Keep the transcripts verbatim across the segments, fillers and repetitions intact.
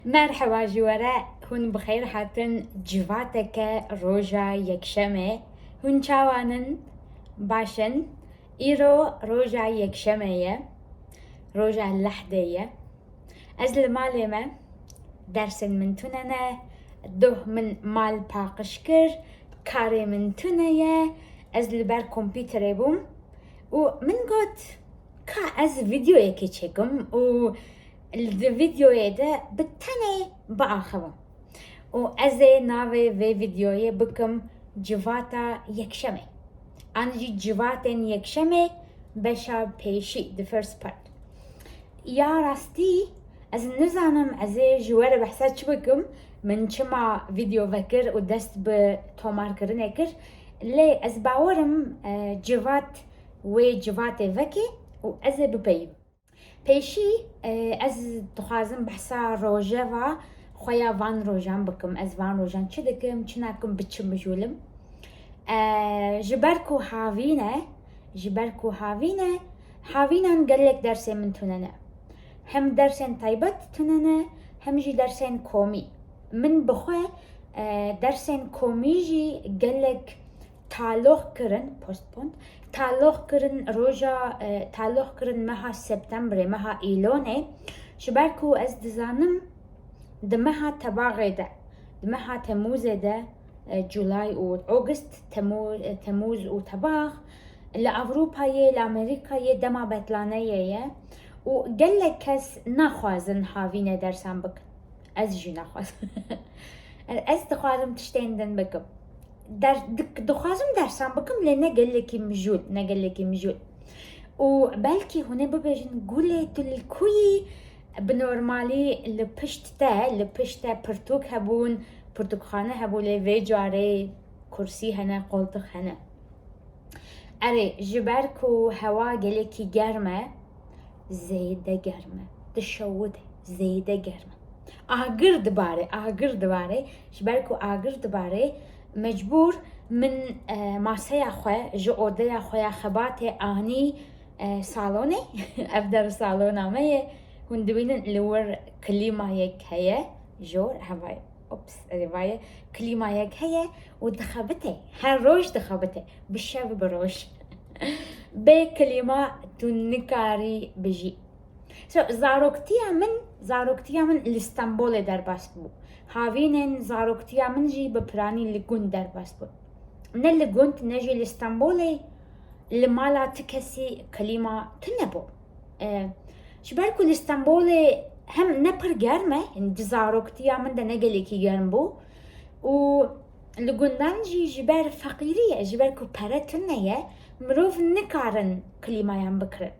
Merheba ji we re, hûn bi xeyr hatin civateke roja yekşemê. Hûn çawan in? Baş in? Îro roja yekşemê ye. Roja lehdê ye. Ez li malê me, dersên min tune ne, doh min mal paqij kir, karê min tune ye, ez li ber kompîterê bûm û min got, ka ez vîdeoyekê çêkim û di vîdeoyê de bi tenê biaxivim. Û ez ê navê vê vîdeoyê bikim Civata Yekşemê. An jî Civatên Yekşemê beşa pêşî, the first part. Ya rastî, ez nizanim ez ê ji we re behsa çi bikim, min çima vîdeo vekir û dest bi tomarkirinê kir, lê ez bawerim, e, civat wê civatê veke û ez ê bipeyivim. Pêşî, e, ez dixwazim behsa rojeva xwe ya van rojan bikim. Ez van rojan çi dikim, çi nakim, bi çi mijûl im? E, ji ber ku havîn e, ji ber ku havîn e, havînan gelek dersên min tune ne. Hem dersên taybet tune ne, hem jî dersên komî. Min bi xwe, e, dersên komî jî gelek taloq kirin, postponed, taloq kirin roja, e, taloq kirin meha Septemberê, meha Îlonê. Ji ber ku ez dizanim di meha Tebaxê de, di meha Temûzê de, e, July û August, Temu-, e, Temûz û Tebax, li Ewropayê, li Amerîkayê dema betlaneyê ye û gelek kes naxwazin havînê dersan bikin. Ez jî naxwazim. Ez dixwazim tiştên din bikim. Der-, dik-, dixwazim dersan bikim, lê ne gelekî mijûl, ne gelekî mijûl. Û belkî hûn ê bibêjin, Gulê, tu li ku yî? Bi normalî li pişt te, li pişt te pirtûk hebûn, pirtûkxane hebû, lê vê carê kursî hene, qoltix hene. Erê, ji ber ku hewa gelekî germ e, zêde germ e. Dişewite, zêde germ e. Agir dibare, agir dibare. Ji ber ku agir dibare, mecbûr min, e, maseya xwe ji odeya xwe ya xebatê anî, e, salonê. Ev der salona me ye. Hûn dibînin li wir klîmayek heye. Jor, hevayê. Ops, erê vaye. Klîmayek heye û dixebite. Her roj dixebite. Bi şev, bi roj. Bê klîma tu nikarî bijî. So, zaroktiya min, zaroktiya min li Stenbolê derbas bû. Havînên zaroktiya min jî bi piranî li gund derbas bûn. Ne li gund, ne jî li Stenbolê, li mala ti kesî klîma tune bû. E, ji ber ku li Stenbolê hem ne pir germ e, yani di zaroktiya min de ne gelekî germ bû û li gundan jî ji ber feqîrî ye, ji ber ku pere tune ye, mirov nikarin klîmayan bikirin.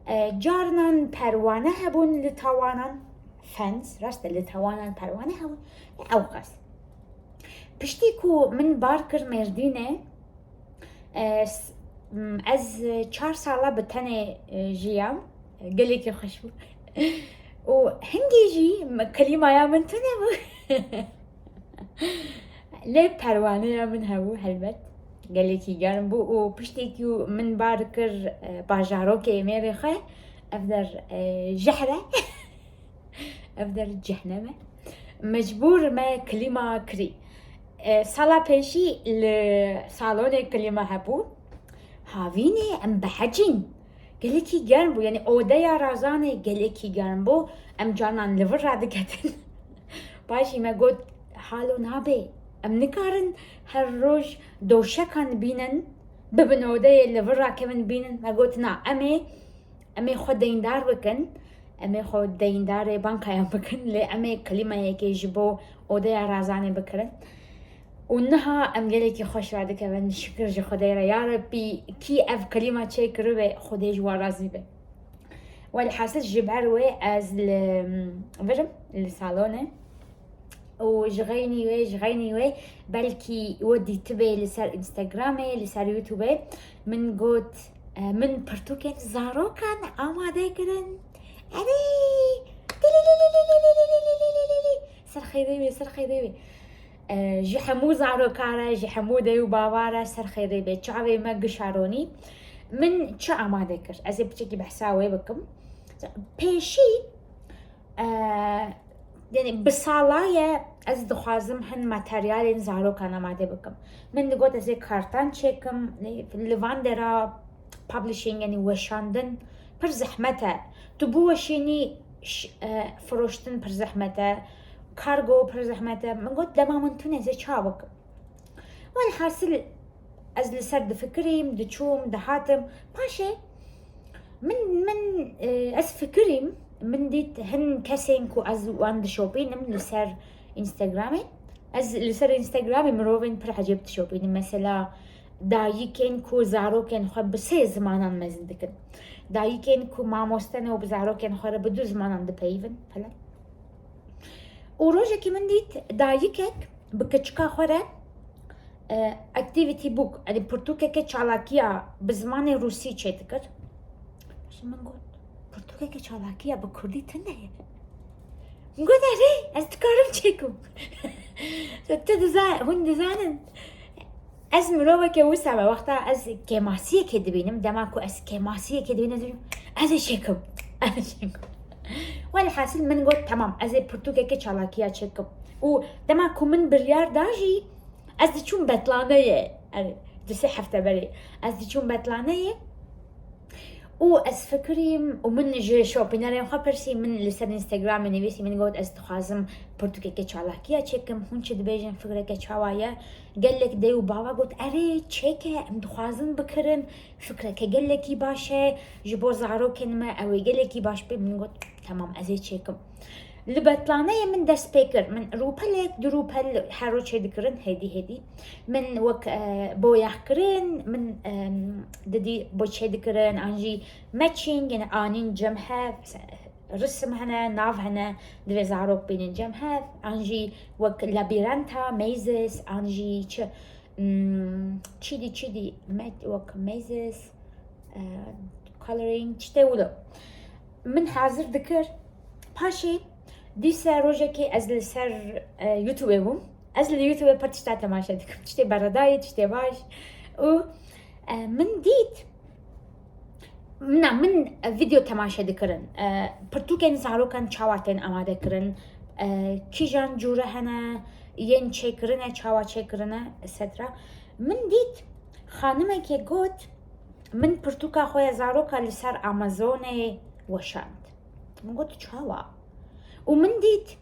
E, carinan perwane hebûn li tawanan, fence, rast e, li tawanan perwane hebûn, ew qas. Piştî ku min bar kir Mêrdînê, e, s-, m, ez çar sala bi tenê, e, jiyam. Gelekî xweş bû. Û hingî jî m-, klîmaya min tune bû. Lê perwaneya min hebû helbet. Gelekî germ bû û piştî ku min bar kir, e, bajarokê mêrê xwe, ev der, e, jehr e. Ev der cehnem e. Mecbûr me klîma kirî. E, sala pêşî li salonê klîma hebû. Havînê em behecîn. Gelekî germ bû. Yani odeya Razanê gelekî germ bû. Em carinan li vir radiketin. Paşî me got, halo nabe. Em nikarin her roj doşekan bînin. Bibin odeyê li vir rakevin bînin. Me got, na, em ê Em ê xwe deyndar bikin, em ê xwe deyndar ê bankayan bikin, lê em ê klîmayekê ji bo odeya Razanê bikirin. Û niha em gelekî xweş radikevin, şikir ji Xwedê re. Ya Rebbî, kî ev klîma çêkiribe, Xwedê ji wan razî be. Welhasil ji ber wê ez li vir im, li salonê. Û ji xeynî wê, ji xeynî wê, belkî we dîtibê li ser Instagramê, li ser YouTubeê, min got, e, min pirtûkên zarokan amade kirin. Erê! Ser xêrê wê, ser xêrê wê. E, ji hemû zaroka re, ji hemû dey û bava re ser xêrê bê. Çavê me gişaronî. Min çi amade kir? Ez ê piçekî behsa wê bikim. Pêşî, e, Yanî bi sala ye ez dixwazim hin materyalên zarokan amade bikim. Min digot ez ê kartan çêkim, li van dera publishing, yanî weşandin pir zehmet e. Tu biweşînî ş-, e, firoştin pir zehmet e, kargo pir zehmet e. Min got dema min tune ez ê çawa bikim? Welhasil ez li ser difikirîm, diçûm, dihatim. Paşê min, min, e, ez fikirîm, min dît hin kesên ku ez wan dişopînim li ser Instagramê. Ez li ser Instagramê mirovên pir ecêb dişopînim. Mesela dayikên ku zarokên xwe bi sê zimanan mezin dikin. Dayikên ku mamoste ne û bi zarokên xwe re bi du zimanan dipeyivin falan. Û rojekî min dît dayikek bi kiçika xwe re, e, activity book, yanî pirtûkeke çalakiya bi zimanê rûsî çêdikir. Ji min got, pirtûkeke çalakiya bi kurdî tune ye. Min got, erê, ez dikarim çêkim. Tu diza-, hûn dizanin. Ez miroveke wisa me, wexta ez kêmasiyekê dibînim, dema ku ez kêmasiyekê dibînim, ez dibînim, ez ê çêkim. Ez ê çêkim. Welhasil min got, temam, ez ê pirtûkeke çalakiya çêkim. Û dema ku min biryar da jî, ez diçûm betlaneyê. Erê, du sê hefte berê. Ez diçûm betlaneyê. Û ez fikirîm û min ji şopînerên xwe pirsî, min li ser Instagramê nivîsî, min got, ez dixwazim pirtûkeke çalakiya çêkim, hûn çi dibêjin, fikreke çawa ye? Gelek dê û bava got, erê, çêke, em dixwazin bikirin, fikreke gelekî baş e, ji bo zarokên me ew ê gelekî baş be. Min got, temam, ez ê çêkim. Li betlaneyê min dest pê kir. Min rûpelek, du rûpel her roj çêdikirin, hêdî hêdî. Min wek, e, boyax kirin, min, e, didî bo çêdikirin, an jî matching, yani anîn cem hev, risim hene, nav hene, divê zarok bînin cem hev, an jî wek labirenta, mazes, an jî çi, hmm, çîdî, çîdî, met-, wek mazes, e, coloring, tiştê wilo. Min hazir dikir. Paşê dîsa rojekê ez li ser, e, YouTube bûm. Ez li YouTube pir tişta temaşe dikim. Tiştê beredayê, tiştê baş. Û, e, min dît, na, min video temaşe dikirin. E, pirtûkên zarokan çawa tên amade kirin, e, kîjan cûre hene, yên çêkirine, çawa çêkirine, et cetera. Min dît, xanimekê got, min pirtûka xwe ya zaroka li ser Amazonê weşand. Min got, çawa? Û min dît,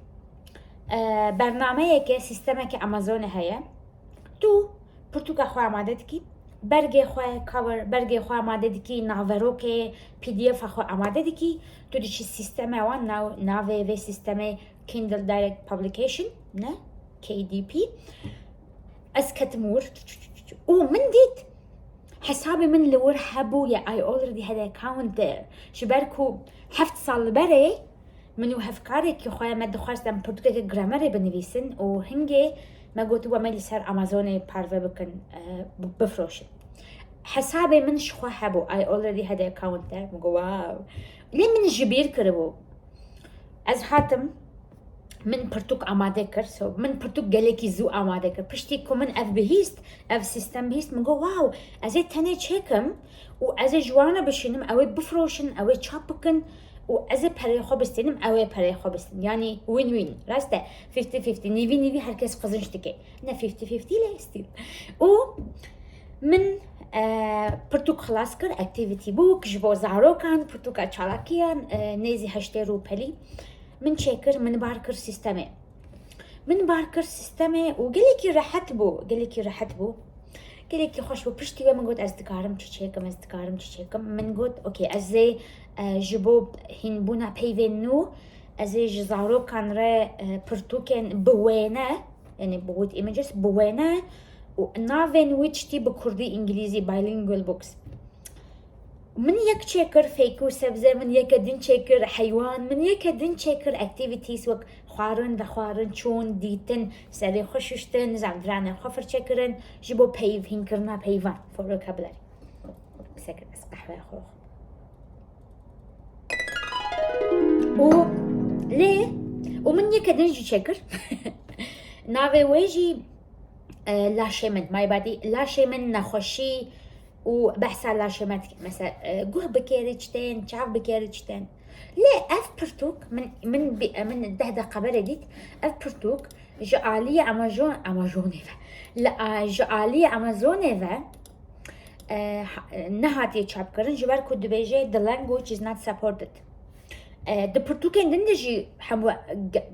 e, bernameyeke, sîstemeke Amazonê heye. Tu pirtûka xwe amade dikî, bergê xwe, cover, bergê xwe amade dikî, naverokê, P D F xwe amade dikî, tu diçî sîsteme wan, nav-, navê vê sîstemê Kindle Direct Publication, ne? K D P. Ez ketim wir. Û min dît, hesabê min li wir hebû ye, I already had an account there. Ji ber ku heft sal li berê min û hevkarekî xwe me dixwest em pirtûkeke gramerê binivîsin û hingê me got, we me li ser Amazonê parve bikin, e, bi-, bifroşin. Hesabê min ji xwe hebû, I already had an account there. Min got, wow. Lê min ji bîr kiribû. Ez hatim, min pirtûk amade kir. So, min pirtûk gelekî zû amade kir. Piştî ku min ev bihîst, ev sîstem bihîst, min got, wow, ez ê tenê çêkim û ez ê ji wan re bişînim, ew ê bifroşin, ew ê çap bikin û ez ê pereyê xwe bistînim, ew ê pereyê xwe bistînin. Yanî win-win. Rast e, fifty fifty. Nîvî nîvî her kes qizînc dike. Ne fifty fifty lê still. Û min, e, pirtûk xilas kir, activity book, ji bo zarokan, pirtûka çalakiyan, e, nêzî heştê rûpelî. Min çêkir, min bar kir sîstemê. Min bar kir sîstemê û gelekî rehet bû, gelekî rehet bû. Gelekî xweş bû. Piştî wê min got, ez dikarim çi çêkim, ez dikarim çi çêkim. Min got, okey, ez ê, e, ji bo hînbûna peyvên nû, ez ê ji zarokan re, e, pirtûkên bi wêne, yani with images, bi wêne û navên wî tiştî bi kurdî, îngilîzî, bilingual books. Min yek çêkir fêk û sebze, min yeke din çêkir heywan, min yeke din çêkir activities wek xwarin, vexwarin, çûn, dîtin, serê xwe şuştin, nizam diranên xwe firçe kirin, ji bo peyv, hînkirina peyvan, for vocabulary. Sekir ez qehweya xwe. Û lê, û min yeke din jî çêkir. Navê wê jî, e, laşê min, my body, laşê min nexweşî û behsa laşê me dike. Mesela, e, guh bikêrî çi tên, çav bikêrî çi tên. Lê ev pirtûk min, min, bi- min deh deqe berê dît. Ev pirtûk ji aliyê Amazon, Amazonê ve. Li a- ji aliyê Amazonê ve e, ha- nehatiye çapkirin, ji ber ku dibêje the language is not supported. E, di pirtûkên din de jî hemû ge-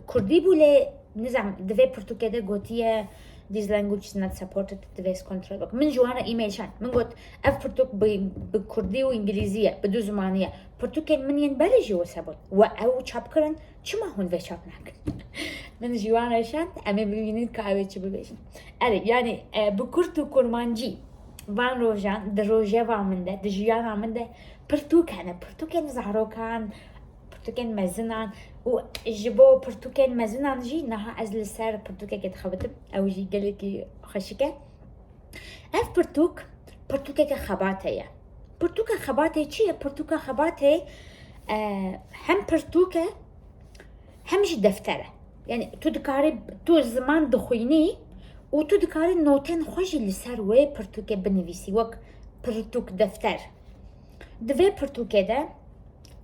kurdî bû, lê nizam di vê pirtûkê de gotiye this language is not supported, divê ez kontrol bikim. Min ji wan re e-mail şand. Min got ev pirtûk bi, bi kurdî û îngilîzî ye, bi du zimanî ye. Pirtûkên min yên berê jî wisa bûn. We ew çap kirin, çima hûn vê çap nakin? Min ji wan re şand, em ê bibînin ka ew ê çi bibêjin. Erê, yanî e, bi kurt û kurmancî van rojan di rojeva min de, di jiyana min de pirtûk hene, pirtûkên zarokan, pirtûkên mezinan û ji bo pirtûkên mezinan jî niha ez li ser pirtûkekê dixebitim. Ew jî gelekî xweşik e. Ev pirtûk, pirtûkeke xebatê ye. Pirtûka xebatê çi ye? Pirtûka xebatê e, hem pirtûk e, hem jî defter e. Yani tu dikarî, tu ziman dixwînî û tu dikarî notên xwe jî li ser wê pirtûkê binivîsî, wek pirtûk defter. Di vê pirtûkê de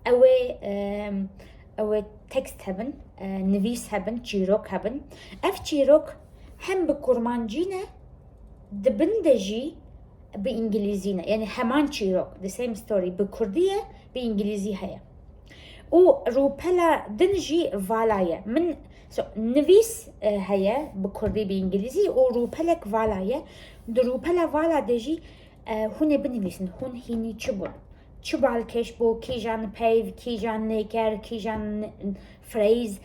ew ê, e, ew ê tekst hebin, e, nivîs hebin, çîrok hebin. Ev çîrok hem bi kurmancî ne, di bin de jî bi îngilîzî ne. Yani heman çîrok, the same story, bi kurdî ye, bi îngilîzî heye. Û rûpela din jî vala ye. Min so, nivîs e, heye bi kurdî, bi îngilîzî û rûpelek vala ye. Di rûpela vala de jî e, hûn ê binivîsin, hûn hînî çi bûn? Çi balkêş bû, kîjan peyv, kîjan nêker, kîjan n- phrase?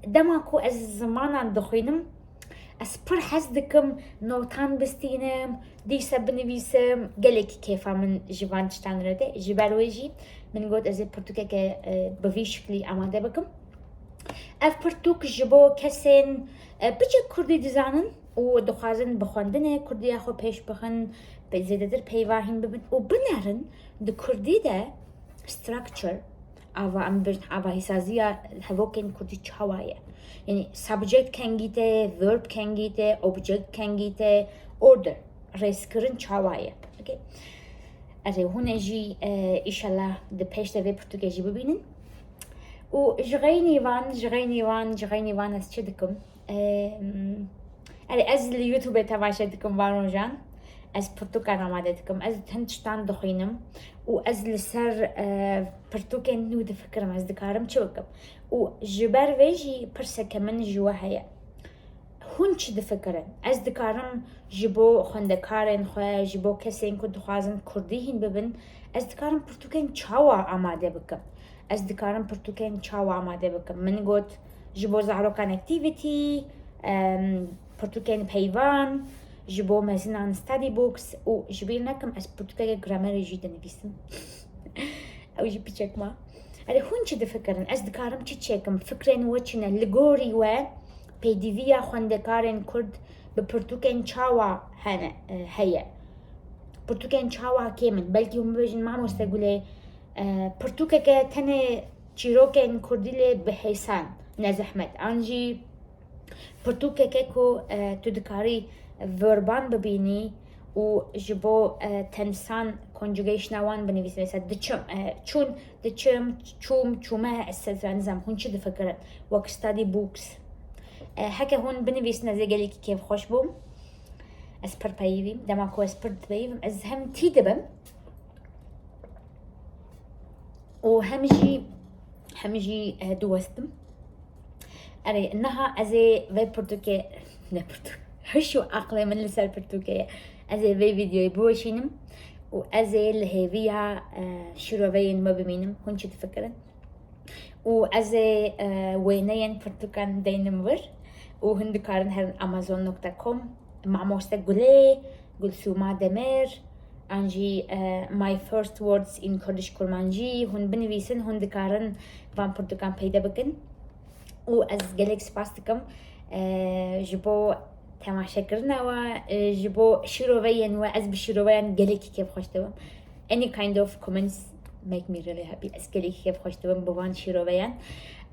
Dema ku ez zimanan dixwînim, ez pir hez dikim notan bistînim, dîse binivîsim, gelekî kêfa min ji van tiştan re tê. Ji ber wê jî min got ez ê pirtûkeke e, bi vî şiklî amade bikim. Ev pirtûk ji bo kesên e, piçek kurdî dizanin û dixwazin bi xwendinê kurdiya xwe pêş bixin, pe- zêdetir peyva hîn bibin û binerin di kurdî de structure, ava em bibêjin, ava hîsaziya hevokên kurdî çawa ye? Yani subject kengî tê, verb kengî tê, object kengî tê, order, rêzkirin çawa ye? Okay. Erê, hûn ê jî e, îşellah di pêş de vê pirtûkê jî bibînin. Û ji xeynî van, ji xeynî van, ji xeynî van ez çi dikim? Em, Erê, ez li YouTubeê temaşe dikim van rojan. Ez pirtûkan amade dikim. Ez hin tiştan dixwînim. Û ez li ser e, pirtûkên nû difikirim. Ez dikarim çi bikim? Û ji ber vê jî pirseke min ji we heye. Hûn çi difikirin? Ez dikarim ji bo xwendekarên xwe, ji bo kesên ku dixwazin kurdî hîn bibin, ez dikarim pirtûkên çawa amade bikim? Ez dikarim pirtûkên çawa amade bikim? Min got, ji bo zarokan activity, em, pirtûkên peyvan, ji bo mezinan study books û ji bîr nekim ez pirtûkeke gramerê jî dinivîsim. Ew jî piçek ma. Erê, hûn çi difikirin? Ez dikarim çi çêkim? Fikrên we çi ne? Li gorî we pêdîviya xwendekarên kurd bi pirtûkên çawa hene, e, heye? Pirtûkên çawa kêm in? Belkî hûn bibêjin, mamoste Gulê, e, pirtûkeke tenê çîrokên kurdî lê bi hêsan, ne zehmet. An jî pirtûkeke ku e, tu dikarî verban bibînî û ji bo e, tensan conjugationa wan binivîsî. Mesela diçim, e, çûn, diçim, çûm, çûme, et cetera. Nizam, hûn çi difikirin? Wek study books. E, heke hûn binivîsin, ez ê gelekî kêfxweş bûm. Ez pir peyivîm. Dema ku ez pir dipeyivim, ez hem tî dibim û hem jî, hem jî e, diwestim. Erê, niha ez ê vê pirtûkê, ne pirtûk, hiş û aqlê min li ser pirtûkê ye. Ez ê vê vîdyoyê biweşînim û ez ê li hêviya e, şîroveyên me bimînim. Hûn çi difikirin? Û ez ê e, wêneyên pirtûkan deynim vir û hûn dikarin herin amazon nokta com, Mamoste Gulê, Gulsûma Demir, an jî e, My First Words in Kurdish Kurmancî, hûn binivîsin, hûn dikarin van pirtûkan peyde bikin. Û ez gelek spas dikim e, ji bo temaşekirina we, e, ji bo şîroveyên we, ez bi şîroveyan gelekî kêfxweş dibim. Any kind of comments make me really happy. Ez gelekî kêfxweş dibim bi van şîroveyan.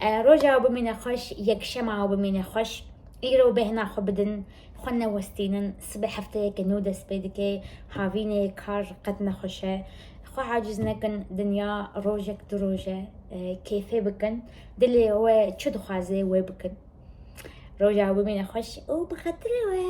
E, roja we bimîne xweş, yekşema we bimîne xweş. Îro bêhna xwe bidin, xwe newestînin. Sibê hefteyeke nû dest pê dike, havînê kar qet nexweş e. Xwe aciz nekin, dinya rojek du roj e. e, kêfê bikin. Dilê we çi dixwaze wê bikin. Roja bimîne xweş û bi xatirê we.